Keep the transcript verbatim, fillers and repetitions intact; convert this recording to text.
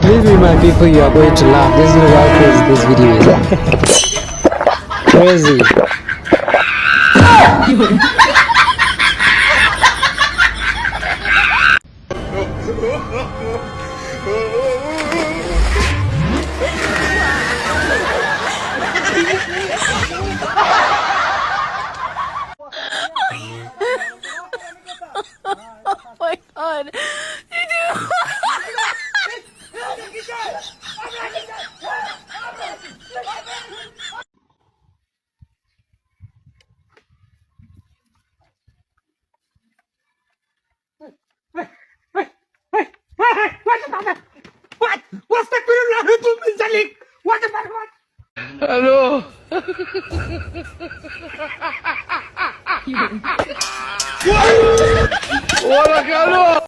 Believe me, my people, you are going to laugh. This is how crazy this video is. Crazy. Oh my God. Hello. Hola, Carlos.